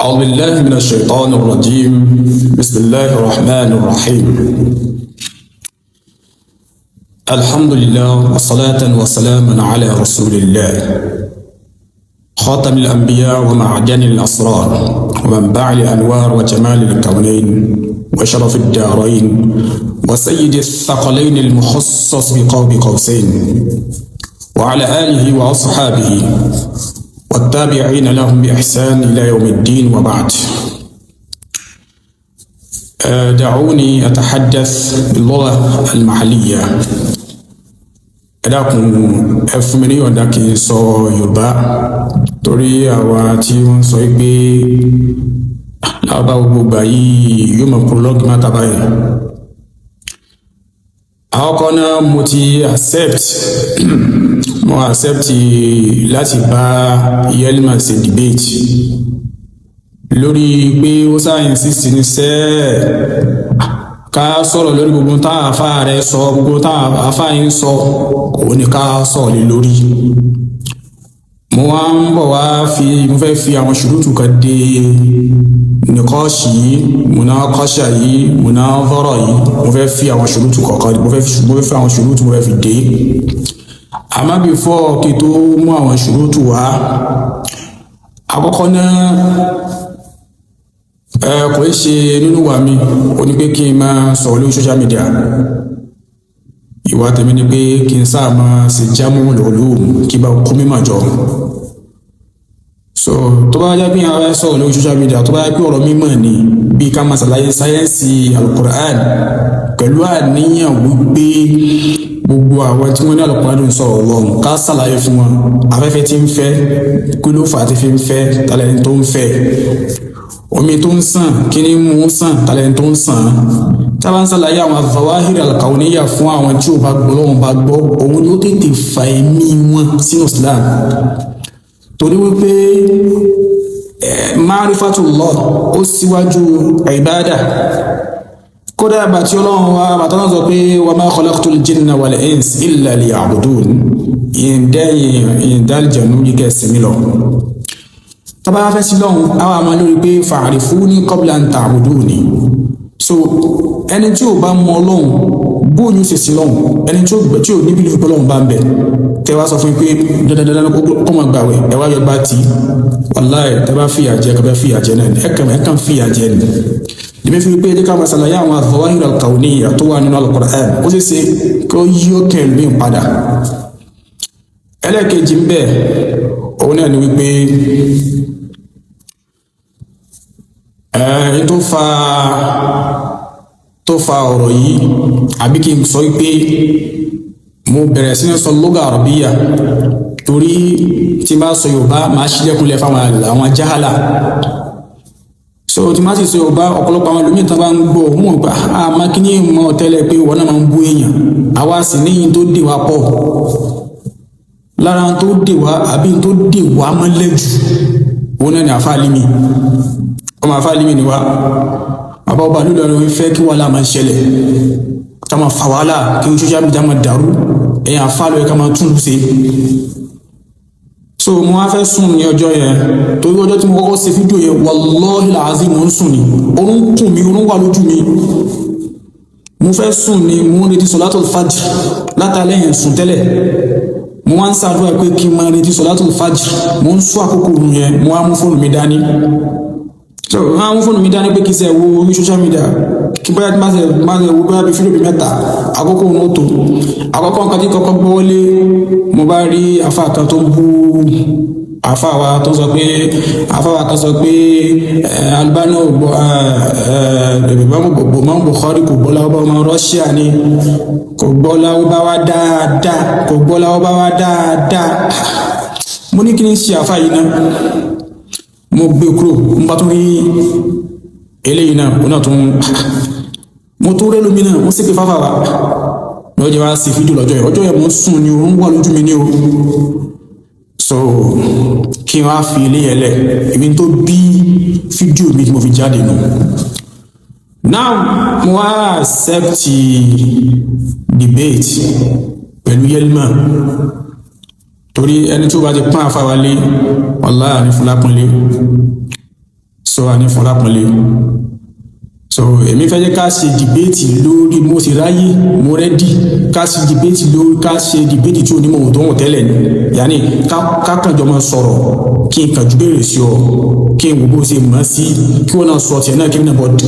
أعوذ بالله من الشيطان الرجيم. بسم الله الرحمن الرحيم. الحمد لله، وصلاة وسلاما على رسول الله، خاتم الأنبياء ومعدن الأسرار ومنبع الأنوار وجمال الكونين وشرف الدارين وسيد الثقلين المخصص بقوب قوسين، وعلى آله وأصحابه والتابعين لهم بإحسان إلى يوم الدين، وبعد. دعوني أتحدث باللغة المحلية. Ẹ dákun, ẹ fún mi ní yọ̀ǹda kí n sọ Yorùbá, torí àwa tí wọ́n sọ pé lábá gbogbo gbà yìí yóò mọ̀ prologue má tàbá yẹn. Àkọ́kọ́ náà, mo ti accept, mo accept láti bá Yelma ṣe debate lórí pé ó sáà insist ní sẹ́ẹ̀ ká sọ̀rọ̀ lórí gbogbo táwọn afá rẹ̀ sọ, gbogbo táwọn afá yín sọ, òun ni ká sọ̀rọ̀ lé lórí. Mo wá ń bọ̀ wá fi, mo fẹ́ fi àwọn ṣùrùtù kan dé nìkọ́ọ̀ṣì yìí, múnákọ́ṣà yìí, múnádọ́rọ̀ yìí. Mo fẹ́ fi àwọn ṣùrùtù kọ̀ọ̀kan, mo fẹ́ fi àwọn ṣùrùtù, mo fẹ́ fi dé. Àmọ́ before kí tó mú àwọn ṣùrùtù wá, àkọ́kọ́ náà, ẹ kò í ṣe nínú wa mi ó ní pé kí n máa sọ̀rọ̀ lórí social media. Ìwà tèmi ni pé kí n sáà máa ṣe jámù lòlù, kí n bá kó mímọ̀ jọ. So tó bá jẹ́ pé àwọn sọ̀rọ̀ lórí social media, tó bá jẹ́ pé ọ̀rọ̀ mímọ̀ ni, bí ká máa ṣàlàyé sáyẹ́ǹsì alukur'an pẹ̀lú àníyàn wípé gbogbo àwọn tí wọ́n ní alukur'an ń sọ̀rọ̀ lọ́hùn, ká ṣàlàyé fún wọn afẹ́fẹ́ tí ń fẹ́, kí ló fà á tí fi ń fẹ́, talẹ́ni tó ń fẹ́, omi tó ń sàn, kí ni mú sàn, talẹ́ni tó ń sàn. Tábà ń ṣàlàyé àwọn zawahir alkauniya fún àwọn tí ò bá gbọ́ lọ́wọ́n bá gbọ́, òun ni ó tètè fa ẹ̀mí wọn sínú Islam, torí wípé ma'rifatullah ó síwájú ìbádà. Kódà bàtí Ọlọ́run wa bàtí Ọlọ́run sọ pé wa ma khalaqtul jinna wal ins illa liya'budun, ìdẹ́yìn ìdálìjẹ̀nú yìí kẹ́sì mi lọ. Tọ́ba fẹ́ sí lọ́hùn, àwọn àmọ́ lórí pé fa'rifuni qabla an ta'buduni. So ẹni tí ò bá mọ Ọlọ́run, bóyún ṣe sí lọ́hùn? Ẹni tí ò ní bílífù pé Ọlọ́run bá ń bẹ, tẹ wá sọ fún pé dandandandan kó máa gbàwẹ̀, ẹ wá yọ gbá tí wàláì tẹ bá fìyà jẹ, kẹ bá fìyà jẹ náà, ẹ kàn fìyà jẹ ni. Lèmi fi pé ká máa ṣàlàyé àwọn az-zawahir al-kawniyya tó wà nínú al-Qur'an, ó sì ṣe kó yí ó kẹ́ lómi padà. Ẹlẹ́ẹ̀kejì ń bẹ, òun náà ni wípé ẹ̀ tó fa ọ̀rọ̀ yìí, àbí kí n sọ pé mo bẹ̀rẹ̀ sí ní sọ lóga àrọ̀bíyà, torí tí n bá sọ Yorùbá, máa ṣílẹ̀kùnlẹ̀ fáwọn àwọn jáhálà. So tí máa sì sọ Yorùbá, ọ̀pọ̀lọpọ̀ àwọn ẹlòmíì tán bá ń gbọ́, wọn gbà á máa kí ní mọ̀ tẹ́lẹ̀ pé wọn náà máa ń bú èèyàn. Àwa sì níyìn tó dè wá pọ̀ lára, tó dè wá àbí tó dè wá mọ́lẹ̀ jù, òun náà ni àfáàlímì. Ọmọ àfáàlímì ni wá. Bàbá ọba lórí ọ̀rọ̀ fẹ́ kí wàhálà máa ṣẹlẹ̀, ká máa fa wàhálà, kí social media máa dàrú, ẹ̀yìn àfáàlọ́ ẹ̀ ká máa tún ṣe. So mo wá fẹ́ sùn ní ọjọ́ yẹn, torí ọjọ́ tí mo kọ́kọ́ ṣe fídíò yẹn, wallahi làásì, mo ń sùn ni, orún kùn mí, orún wà lójú mi. Mo fẹ́ sùn ni, mo ń retí sọ̀látùl fajr látàlẹ́ yẹn sùn tẹ́lẹ̀. Mo wá ń ṣàdúrà pé kí n máa retí sọ̀látùl fajr. Mo ń sún àkókò òun yẹn, mo wá mú fóònù mi dání. So mo wá mú fóònù mi dání pé kí n ṣe wo orí social media, kí bóyá tí máa ṣe wo bóyá bí fídíò bí mẹ́ta, àkókò òun ó tó. Àkọ́kọ́ nǹkan tí kọ́kọ́ gbọ́wọ́lé, mo bá rí afa kan tó ń bú afa wa, tó sọ pé afa wa kan sọ pé Albani ò gbọ́, Imam Bukhari kò gbọ́ Lárúbáwá, ọmọ Russia ni, kò gbọ́ Lárúbáwá dáadáa, kò gbọ́ Lárúbáwá dáadáa. Mo ní kí ni ṣe afa yìí náà? Mo gbé kúrò, mo bá tún rí eléyìí náà, òun náà tún, mo tún rẹ́ lómi náà, mo sì pé fáfá wa lọ́jọ́ wá sí fídíò lọ́jọ́ yẹn. Ọjọ́ yẹn mo ń sùn ni, òun wà lójú mi ní o. So kí n wá fi ilé yẹn lẹ̀, èmi tó bí fídíò mi tí mo fi jáde nù. Now mo wá accept debate pẹ̀lú Yelma, torí ẹni tí ó bá ti pọ́n àfáwálé, wàláhì ní fúlápọ́nlé. So a ní fún lápọ̀nlé. So èmi fẹ́ jẹ́ ká ṣe debate lórí, mo sì ráyè, mo ready ká ṣe debate lórí, ká ṣe debate tí onímọ̀ òun tó ń tẹ́lẹ̀ ni, yàní ká kàn jọ máa sọ̀rọ̀, kí n kàn ju béèrè sí ọ, kí n wò bó ṣe mọ̀ sí, kí wọ́n náà sọ tiẹ̀ náà, kí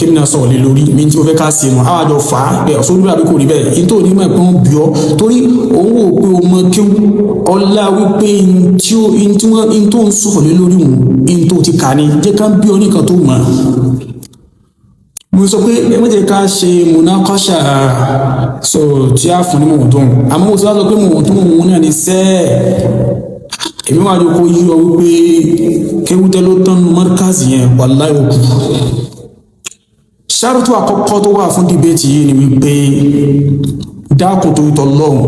mi náà sọ̀rọ̀ lé lórí mi tí mo fẹ́ ká ṣe mọ̀. Àwọn àjọ fà á bẹ́ẹ̀ sórí àbí kò rí bẹ́ẹ̀, n tó onímọ̀ pé wọ́n bí ọ torí òun wò pé o mọ kí ọlá wípé n tó ń sọ̀rọ̀ lé lórí òun n tó ti kà ní jẹ́ ká bí ọ nìkan tó mọ̀. Mo sọ pé ẹ má jẹ́ ká ṣe munakasha so tí a fún ní mọ̀ọ́dún, àmọ́ mo sọ pé mọ̀ọ́dún òun náà ní sẹ́ẹ̀. Èmi wà lóko yí ọ wípé kéwútẹ́ ló tán nu mọ́ríkàzì yẹn, wàláhì òkú. Ṣáàrùtù àkọ́kọ́ tó wà fún debate yìí ni wípé dákun tó tọ́ lọ́hùn,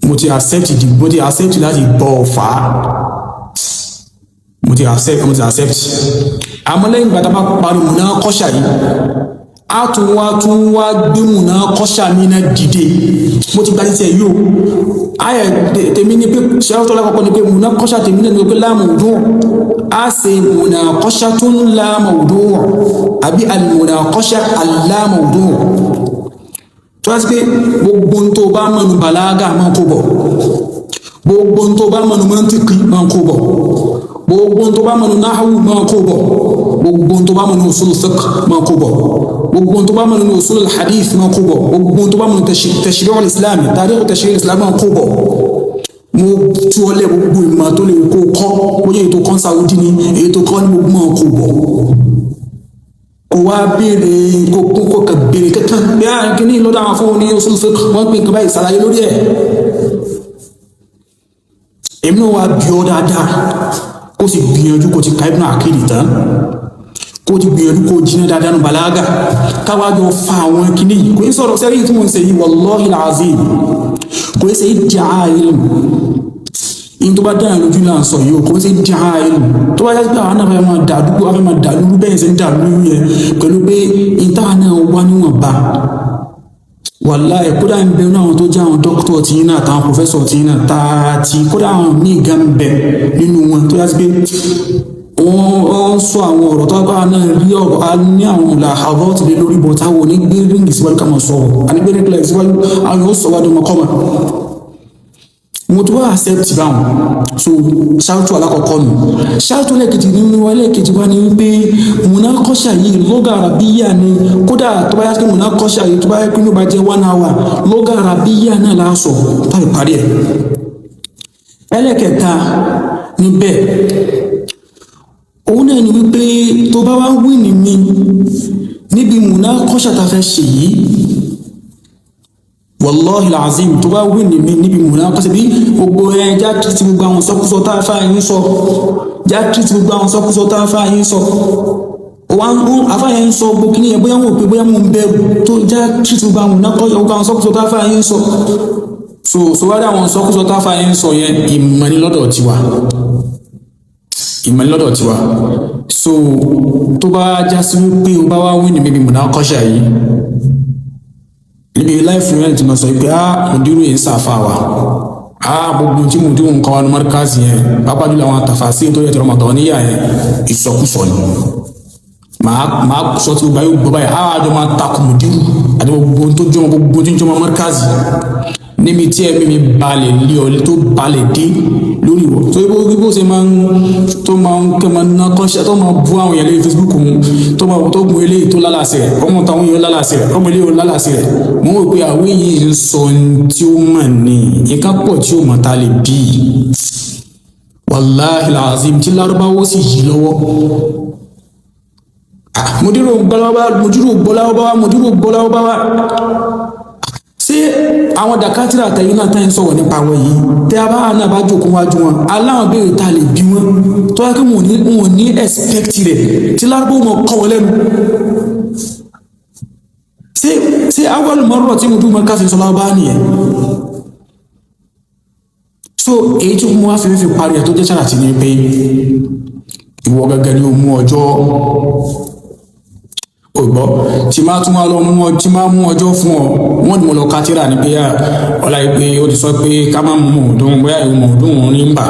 mo ti accept, mo ti accept láti bọ́ ọ fà á, mo ti accept, mo ti accept. Àmọ́ lẹ́yìn ìgbà tá a bá parí munakasha yìí, a tún wá gbé munakasha mi náà dìde. Mo ti gba títí ẹ̀ yìí o. Ayẹ tèmi ni pé ṣẹ́wọ́tọ́ lákọ̀ọ́kọ́ ni pé munakasha tèmi náà ni pé la mawdu', a ṣe munaqashatun la mawdu' àbí al-munaqasha la mawdu', tó wá sí pé gbogbo tó bá mọ̀nù bàlágà máa kó bọ̀, gbogbo tó bá mọ̀nù mọ́ntìkì máa kó bọ̀, gbogbo tó bá mọ̀nù náhù máa kó bọ̀, gbogbo tó bá mọ̀nù usul fiqh máa kó bọ̀, gbogbo tó bá mọ̀nù usul hadith máa kó bọ̀, gbogbo tó bá mọ̀nù tashri' al-islami, tarikh tashri' al-islami máa kó bọ̀. Mo tú ọ lẹ, gbogbo ìmọ̀ tó lè kó kọ́, bóyá èyí tó kọ́ Saudi ni, èyí tó kọ́ ní gbogbo máa kó bọ̀. Kò wá béèrè, kó kà béèrè kankan bí a kìíní lọ́dọ̀ àwọn fún ní usul fiqh, wọ́n pè nǹkan báyìí, ṣàlàyé lórí ẹ̀. Èmi náà wá bí ọ dáadáa, kó sì gbìyànjú kó ti ka Ibn Aqil tán, kó ti gbìyànjú kó jiná dáadáa nù bàlágà, káwájọ fa àwọn kìíní yìí. Kò ní sọ̀rọ̀ sẹ́rí tí mo ń ṣe yìí, wallahi alazim, kò ní ṣe iddia ilm. In tó bá dára lójú là ń sọ yìí o, kò ní ṣe iddia ilm. Tó bá yá pé àwọn náà fẹ́ máa dàdúgbò, àwọn fẹ́ máa dàlúrú bẹ́ẹ̀ ṣe ń dàlúrú yẹn pẹ̀lú pé ìta náà wá níwọ̀nba, wàláì, kódà ń bẹ náà tó jẹ́ àwọn dókítà tí náà, àtàwọn professor tí náà tààtì, kódà àwọn míì gan ń bẹ nínú wọn tó yá sí pé wọ́n sọ àwọn ọ̀rọ̀ tó bá náà rí ọ̀rọ̀ a ní àwọn mùlàhàdọ́ ti lé lórí bọ̀ táwọn onígbé ríǹgì síwájú ká máa sọ̀rọ̀, a ní gbé ríǹgì síwájú, àwọn yóò sọ wájú ọmọkọ́mọ. Mo tó wá accept báwọn. So ṣáàtú alákọ̀ọ́kọ́ nù. Ṣáàtú ẹlẹ́kejì nínú ẹlẹ́kejì wá ní wípé munakọ́ṣà yìí lugha arabiyya ni. Kódà tó bá yá pé munakọ́ṣà yìí, tó bá yá pé ló bá jẹ́ 1 hour, lugha arabiyya náà láàsọ tàbí parí ẹ̀. Ẹlẹ́kẹta níbẹ̀, òun náà ni wípé tó bá wá wí ní mi níbi munakọ́ṣà tá a fẹ́ ṣe yìí, wallahi alazim, tó bá wí ní mi níbi munakọ́ṣà bí gbogbo ẹ já tí gbogbo àwọn sọkúsọ tá a fà yín sọ, já tí gbogbo àwọn sọkúsọ tá a fà yín sọ, wọ́n afáyẹ ń sọ gbogbo kìíní yẹn, bóyá wọn ò pé, bóyá wọn ń bẹ̀rù tó já tí gbogbo àwọn munakọ́ṣà, gbogbo àwọn sọkúsọ tá a fà yín sọ. So wá dé àwọn sọkúsọ tá a fà yín sọ yẹn, ìmọ̀ ní lọ́dọ̀ tiwa, ìmọ̀ ní lọ́dọ̀ tiwa. So tó bá já sí wípé o bá wá wí ní bíbí munakọ́ṣà yìí níbi láìfún yẹn tí mo sọ pé ah, mùdírù yìí ń sàfà wa, ah, gbogbo tí mùdírù ń kọ́ wa ní mọ́ríkàsì yẹn, pápá jùlọ àwọn tàfàsí tó yẹ tí Ramadan níyà yẹn, ìsọkúsọ ni. Màá sọ tí gbogbo ayé gbọ́ báyìí, ah, àjọ máa takò mùdírù àti gbogbo tó jọmọ, gbogbo tí ń jọmọ mọ́ríkàsì níbi tí ẹ̀mí mi balẹ̀ lé ọ tó balẹ̀ dé lórí ìwọ tó bó ṣe máa ń tó máa ń kẹ́ máa ná kọ́ṣẹ́, tó máa bú àwọn èèyàn lórí Facebook mu, tó máa tó gun eléyìí tó lálàsẹ̀ rẹ̀, ọmọ táwọn èèyàn lálàsẹ̀ rẹ̀, ọmọ eléyìí lálàsẹ̀ rẹ̀. Mo ń wò pé àwọn èyí ń sọ tí ó mọ̀ ní nǹkan pọ̀ tí ó mọ̀ ta lè bí, wàláhì làzim, tí lárúbáwó sì yí lọ́wọ́. Mùdírù gbọ́láwọ́, mùdírù gbọ́láwọ́, mùdírù gbọ́láwọ́. Ṣé àwọn dàkátìrà tẹ̀yìn náà tẹ́yìn sọ̀rọ̀ nípa wọn yìí, tẹ́ a bá náà bá jókòó wájú wọn, aláwọn béèrè ta lè bí wọn tó yẹ kí wọn ní expect rẹ̀ tí lárúbó wọn kọ́ wọn lẹ́nu? Ṣé awọ́lù mọ́rọ̀ tí mo dúró mọ́ káṣí sọlá bá nìyẹn? So èyí tí mo wá fi parí ẹ̀ tó jẹ́ sára ti ní pé ìwọ gẹ́gẹ́ ni o mú ọjọ́ ògbọ́ tí máa tún wá lọ mú ọ, tí máa mú ọjọ́ fún ọ. Wọ́n ní mo lọ kátírà ní pé ọlá yìí pé ó ti sọ pé ká má mú mọ̀ọ́dún, bóyá ìwọ mọ̀ọ́dún ní ń bà.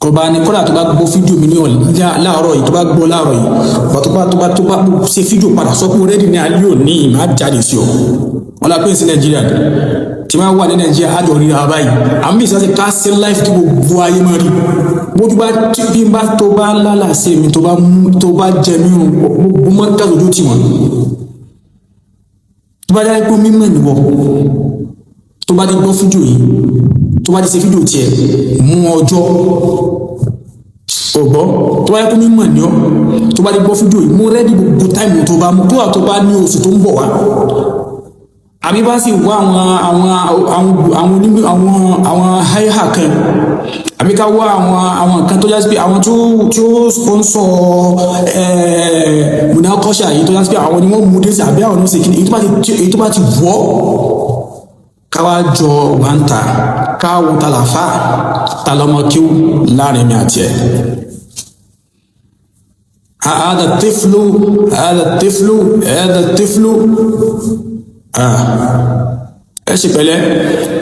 Kò bá ní kódà tó bá gbọ́ fídíò mi ní láàárọ̀ yìí, tó bá gbọ́ láàárọ̀ yìí, bá tó bá ṣe fídíò padà, sọ pé ready ní alẹ́ òní, máa jáde sí ọ. Wọn la pín sí Nàìjíríà tí wọ́n wà ní Nàìjíríà, àjọ rí ara báyìí. Àmì bí ìsáṣẹ ká sí live kí gbogbo ayé máa rí bójú bá bí n bá tó bá lálàsẹ mi, tó bá mú, tó bá jẹ mí rún, gbogbo mọ́ ká lójú tì wọ́n. Tó bá jáde pé mímọ̀ nìwọ, tó bá ti gbọ́ fídíò yìí, tó bá ti ṣe fídíò tiẹ̀, mú ọjọ́ ọ̀gbọ́. Tó bá yẹ kó mímọ̀ ní ọ́, tó bá ti gbọ́ fídíò yìí, mú ready gbogbo time tó bá mú, tó wà tó bá ní oṣù tó ń bọ̀ wá, àbí bá sì wá àwọn onímọ̀, àwọn háíhà kan, àbí ká wá àwọn nǹkan tó jásí pé àwọn tí ó sponsor munakọ́ṣà yìí, tó jásí pé àwọn ni wọ́n mú dé sí, àbí àwọn ní ó ṣe kíni, èyí tó bá ti wọ́, káwá jọ wà ń ta, káwọ́ ta làfà, ta lọ́mọ kíw láàrin mi àti ẹ̀. هذا الطفل، هذا الطفل، هذا الطفل. Ẹ ṣe pẹ̀lẹ́.